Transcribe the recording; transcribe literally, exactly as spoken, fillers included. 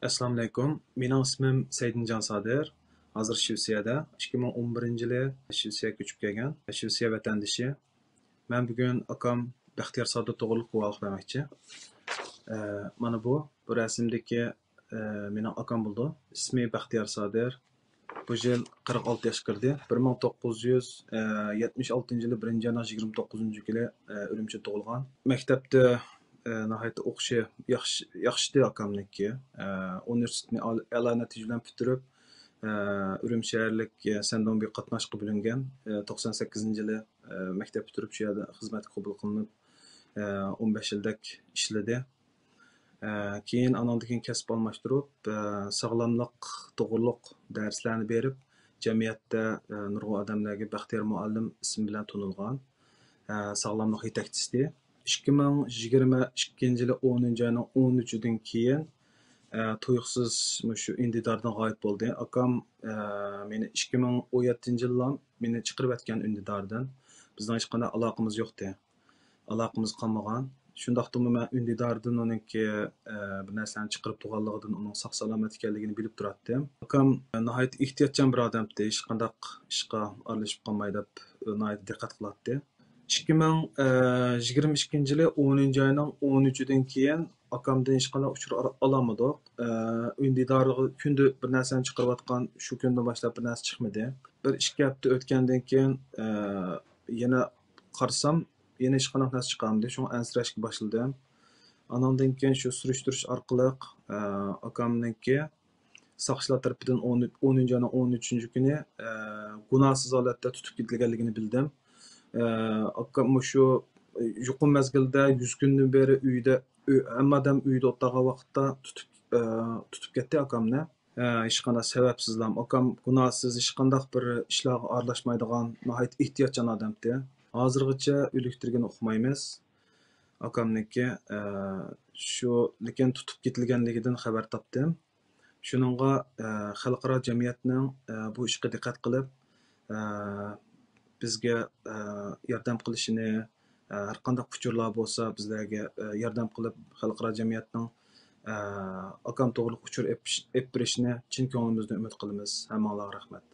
ئەسسالامۇئەلەيكۇم. مېنىڭ ئىسمىم سەيدىنجان سادىر. ھازىر شىۋېتسىيەدە. ئىككى مىڭ ئون بىرىنچى يىلى شىۋېتسىيەگە كۆچۈپ كەلگەن. شىۋېتسىيە ۋەتەندىشى. مەن بۈگۈن ئاكام بەختىيار سادىر توغرىلىق گۇۋاھلىق بەرمەكچى. ئە، مانا بۇ، بۇ رەسىمدىكى، ئە، مېنىڭ ئاكام بولىدۇ. ئىسمى بەختىيار سادىر. بۇ يىل قىرىق ئالتە ياشقا كىردى. بىر مىڭ توققۇز يۈز يەتمىش ئالتىنچى يىلى بىرىنچى ئاينىڭ يىگىرمە توققۇزىنچى كۈنى، ئە، ئۈرۈمچىدە تۇغۇلغان. مەكتەپتە، ئە، ناھايىتى ئوقۇشى ياخشى، ياخشىتى ئاكامنىڭكى. ئە، ئۇنىۋېرسىتېتنى ئال-، ئەلا نەتىجە بىلەن پۈتتۈرۈپ، ئە، ئۈرۈمچى شەھەرلىك، ئە، سەندوڭبى قاتناشقا بۆلۈنگەن. ئە، توقسان سەككىزىنچى يىلى، ئە، مەكتەپ پۈتتۈرۈپ، شۇ يەردە خىزمەتكە قوبۇل قىلىنىپ، ئە، ئون بەش يىلدەك ئىشلىدى. ئە، كېيىن ئانىڭدىن كېيىن كەسىپ ئالماشتۇرۇپ، ئە، ساغلاملىق توغرۇلۇق دەرسلەرنى بېرىپ، جەمئىيەتتە، ئە، نۇرغۇن ئادەملەرگە بەختىيار مۇئەللىم ئىسمى بىلەن تونۇلغان، ئە، ساغلاملىق يېتەكچىسى. ئىككى مىڭ يىگىرمە ئىككىنچى يىلى ئونىنچى ئاينىڭ ئون ئۈچىدىن كېيىن، ئە، تۇيۇقسىز مۇشۇ ئۈندىداردىن غايىب بولدى. ئاكام، ئە، مېنى ئىككى مىڭ ئون يەتتىنچى يىللا مېنى چىقىرىۋەتكەن ئۈندىداردىن. بىزنىڭ ھېچقانداق ئالاقىمىز يوقتى. ئالاقىمىز قالمىغان. شۇنداقتىمۇ مەن ئۈندىداردىن ئۇنىڭكى، ئە، بىر نەرسىلەرنى چىقىرىپ تۇرغانلىقىدىن ئۇنىڭ ساق-سالامەت ئىكەنلىكىنى بىلىپ تۇراتتىم. ئاكام ناھايىتى ئېھتىياتچان بىر ئادەمتى، ھېچقانداق ئىشقا ئارىلىشىپ قالماي دەپ ناھايىتى دىققەت قىلاتتى. ئىككى مىڭ يىگىرمە ئىككىنچى يىلى ئونىنچى ئاينىڭ ئون ئۈچىدىن كېيىن ئاكامدىن ھېچقانداق ئۇچۇر ئا-، ئالالمىدۇق. ئە، ئۈندىدارغا كۈندە بىر نەرسىنى چىقىرىۋاتقان، شۇ كۈندىن باشلاپ بىر نەرسە چىقمىدى. بىر ئىككى ھەپتە ئۆتكەندىن كېيىن، ئە، يەنە قارىسام، يەنە ھېچقانداق نەرسە چىقالمىدى. شۇڭا ئەنسىرەشكە باشلىدىم. ئانىڭدىن كېيىن شۇ سۈرۈشتۈرۈش ئارقىلىق، ئە، ئاكامنىڭكى ساقچىلار تەرىپىدىن ئون، ئونىنچى ئاينىڭ ئون ئۈچىنچى كۈنى، ئە، گۇناھسىز ھالەتتە تۇتۇپ كېتىلگەنلىكىنى بىلدىم. ئە، ئاكام مۇشۇ يۇقۇم مەزگىلدە يۈز كۈندىن بېرى ئۆيدە، ئۆ-، ھەممە ئادەم ئۆيدە ئولتۇرغان ۋاقىتتا تۇتۇپ، ئە، تۇتۇپ كەتتى ئاكامنى. ئە، ھېچقانداق سەۋەبسىزلا. ئاكام گۇناھسىز، ھېچقانداق بىر ئىشلارغا ئارىلاشمايدىغان ناھايىتى ئېھتىياتچان ئادەمتى. ھازىرغىچە ئۆلۈكتۈرگىنى ئۇقمايمىز ئاكامنىڭكى. ئە، شۇ، لېكىن تۇتۇپ كېتىلگەنلىكىدىن خەۋەر تاپتىم. شۇنىڭغا، ئە، خەلقئارا جەمئىيەتنىڭ، ئە، بۇ ئىشقا دىققەت قىلىپ، ئە، بىزگە، ئە، ياردەم قىلىشىنى، ئە، ھەر قانداق ئۇچۇرلار بولسا بىزلەرگە، ئە، ياردەم قىلىپ، خەلقئارا جەمئىيەتنىڭ، ئە، ئاكام توغرۇلۇق ئۇچۇر ئېپ-، ئېلىپ بېرىشىنى چىن كۆڭلىمىزدىن ئۈمىد قىلىمىز. ھەممىڭلارغا رەھمەت.